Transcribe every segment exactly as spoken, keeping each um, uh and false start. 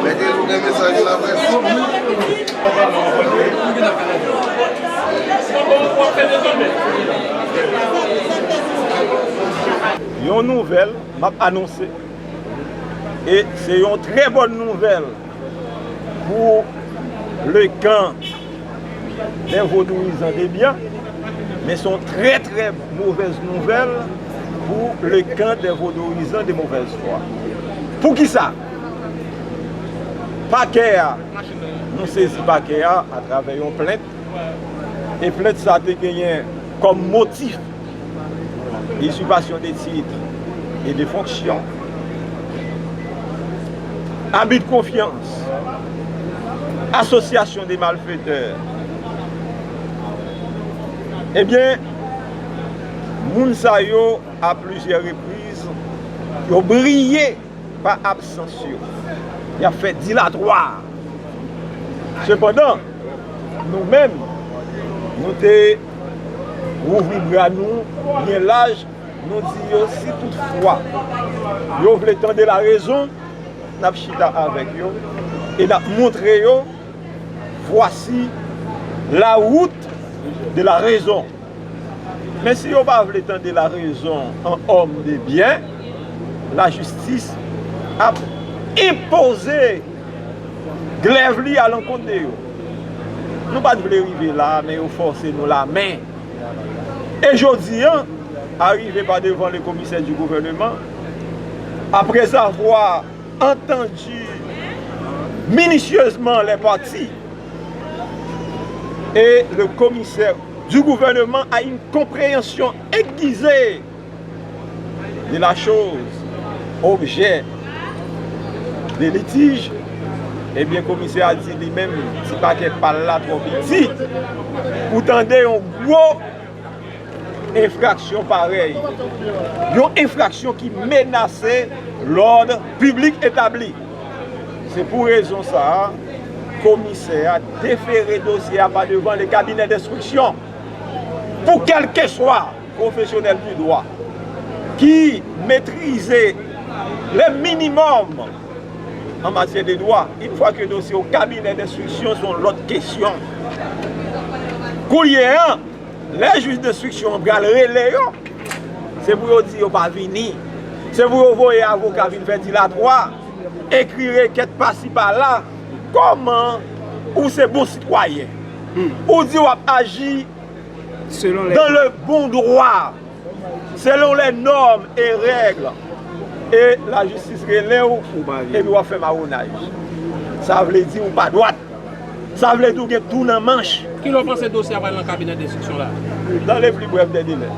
Mete nou gen mesaj laprès. Yon nouvèl m ap anonse, e se yon trè bòn nouvèl pour le camp des Vodouyizan de byen, men se yon trè, trè movèz nouvèl pour le camp des Vodouyizan de mauvaise foi. Poukisa? Pakè a, nou sezi pakè a atravè yon plent, e plent sa te genyen kòm motif usurpation de titres et de fonctions, abus de confiance, association de malfaiteurs. Ebyen, moun sa yo, a plizyè repriz, yo briye pa absans yo. Y ap fè dilatwa. Sepandan, nou menm, nou te ouvri bra nou byen laj, nou di yo, si toutfwa yo vle tande larezon, n ap chita avèk yo e n ap montre yo, voici la route de la raison. Men si yo pa vle tande larezon an òm de byen, lajistis ap enpoze glèv li alankont de yo. Nou pa t vle rive la a, men yo fòse nou lamen. E jodi a, arrivé par devant le commissaire du gouvernement, après avoir entendu minutieusement les parties, et le commissaire du gouvernement a une compréhension aiguisée de la chose, objet de litige, ebyen, komisè a di li menm, ti pakè pa l la twò piti pou tande yon gwo enfraksyon parèy, yon enfraksyon ki menase lòd piblik etabli. Se pou rezon sa a, komisè a defere dosye a pa devan le cabinet d'instruction. Pou kèlkeswa pwofesyonèl di dwa ki metrize le minimòm an matyè de dwa, une fois que dosye o kabinè denstriksyon, se yon lòt kesyon. Kounye a, lè jij denstriksyon an pral rele yo, se pou yo di yo pa vini. Se pou yo voye avoka vin fè dilatwa, ekri rekèt pasi pala. Kòman ou se bon sitwayen? Ou di w ap aji dans le bon droit, selon les normes et règles, e lajistis rele w, epi w ap fè mawonaj. Sa vle di ou pa dwat. Sa vle di w gen tou nan manch. Kilè w panse dosye a pral nan kabinè denstriksyon la? Dans le plus bref des délais.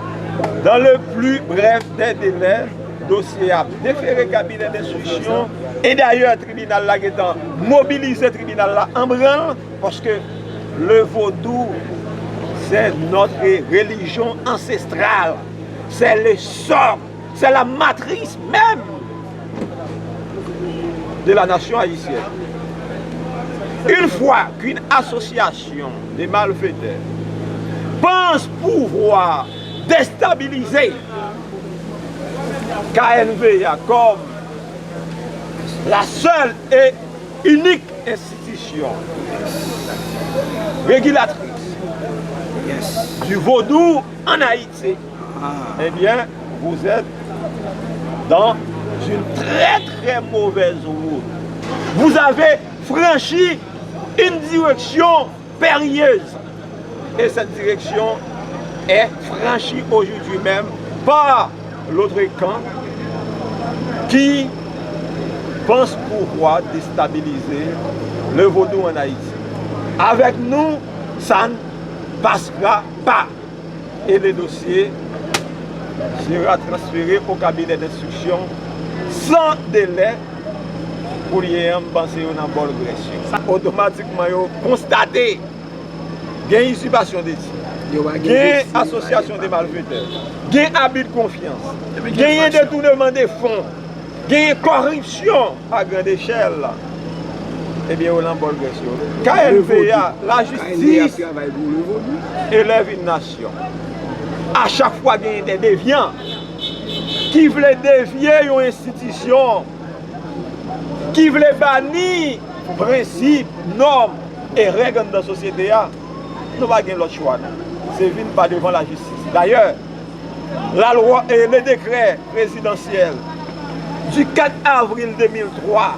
Dans le plus bref des délais, dosye a ap defere kabinè denstriksyon. E dayè, tribinal la gentan mobilize tribinal la an branl, paske le vodou, c'est notre religion ancestrale. C'est le socle, c'est la matrice même de la nation haïtienne. Une fois qu'une association de malfaiteurs pense pouvoir déstabiliser K N V A comme la seule et unique institution régulatrice du vodou en Haïti, eh bien, vous êtes dans une très, très mauvaise route. Vous avez franchi une direction périlleuse. Et cette direction est franchie aujourd'hui même par l'autre camp qui pense pouvoir déstabiliser le vodou en Haïti. Avec nous, ça ne passera pas. Et le dossier sera transféré au cabinet d'instruction sans délai. Kounye a, m panse yo nan bòl grès yo. Otomatikman, yo konstate gen izipasyon de titre, gen asosyasyon de malfetè, gen abi de konfyans, genyen detouneman de fon, genyen kòripsyon a grand echèl, ebyen, yo nan bòl grès yo. K N V A, lajistis, élève une nation. A chak fwa genyen de devyan ki vle devye yon enstitisyon, ki vle bani prensip, nòm e règ anndan sosyete a, nou pa gen lòt chwa, non. Se vin pa devan lajistis. Dayè, lalwa, e, le décret présidentiel du quatre avril deux mille trois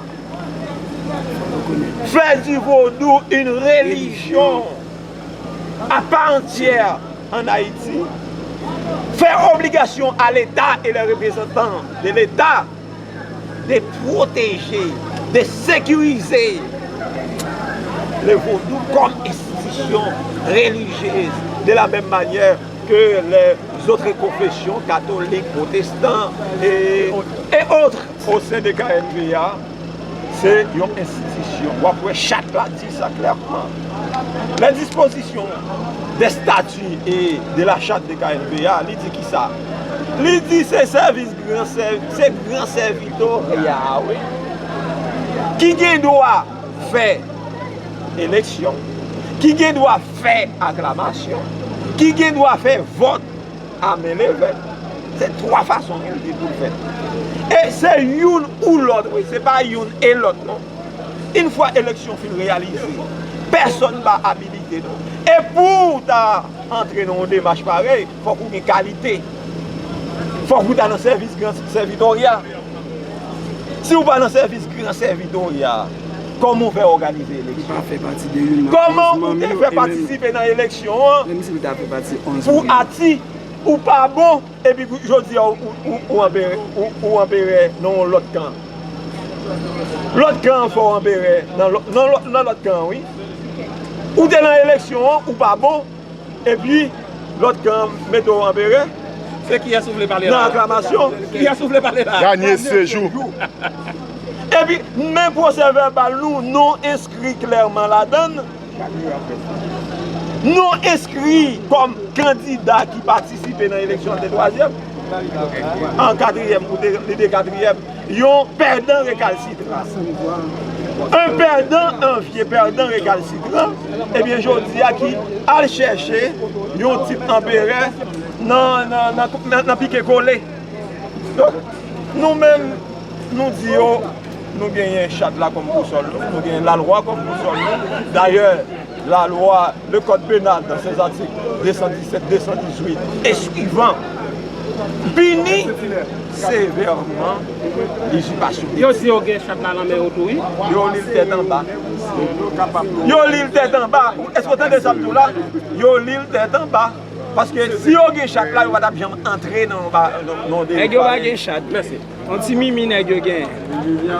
fait du vaudou une religion à part entière en Haïti, fait obligation à l'État et les représentants de l'État de protéger, de sécuriser le vaudou comme institution religieuse, de la même manière que les autres confessions, catholiques, protestants et, et autres, au sein de K N V A, se yon enstitisyon. W ap wè chat la di sa klèman. Les dispositions des statuts et de la charte de K N V A, li di ki sa? Li di se sèvis gran sèvi, se gran sèvitorya a, wi, ki gen dwa fè eleksyon, ki gen dwa fè aklamasyon, ki gen dwa fè vòt a men leve. Se twa fason ki pou l fèt. E se youn ou lòt, wi, se pa youn e lòt, non. Yon fwa eleksyon fin reyalize, pèsonn pa abilite, non. E pou w ta antre nan yon demach parèy, fòk ou gen kalite. Fòk ou ta nan sèvis gran sèvitorya. Si w pa nan sèvis gran sèvitorya, kòman w fè òganize eleksyon? Ou pa fè pati de youn nan onz manm yo, e menm patisipe nan eleksyon an, menm si w ta fè pati onz pou manm yo. Ati, ou pa bon, epi jodi a ou, ou, ou, ou anperè, ou, ou anperè nan yon lòt kan. Lòt kan an fè w anperè nan lò-, nan lòt, nan lòt kan an, wi. Ou te nan eleksyon an, ou pa bon, epi lòt kan an mete w anperè. Se kiyès ou vle pale la? Nan aklamasyon. Kiyès ou vle pale la? Danie Sejou. Epi, men pwosè vèbal nou, nou enskri klèman ladan l. Nou enskri kòm kandida ki patisipe nan eleksyon, te twazyèm. An katriyèm, ou te, li te katriyèm. Yon pèdan rekalsitran. Un perdant, un vieux perdant récalcitrant. Ebyen, jodi a ki al chèche yon tit anperè nan, nan, nan, nan, nan pike kole. Donk, nou menm, nou di yo, nou genyen chat la kòm bousòl nou, nou genyen lalwa kòm bousòl nou. Dayè, lalwa, le code pénal dans ses articles deux cent dix-sept, deux cent dix-huit et suivants pini sévèrement l'usurpation de... Yo di yo gen chat la nan men yo tou, wi. Yo li l tèt anba. Yo li l tèt anba. Èske w tande sa m di w la? Yo li l tèt anba. Paske si yo gen chat la, yo pa t ap janm antre nan, nan, nan... Nèg yo pa gen chat. Mèsi. Yon ti mimi nèg yo genyen.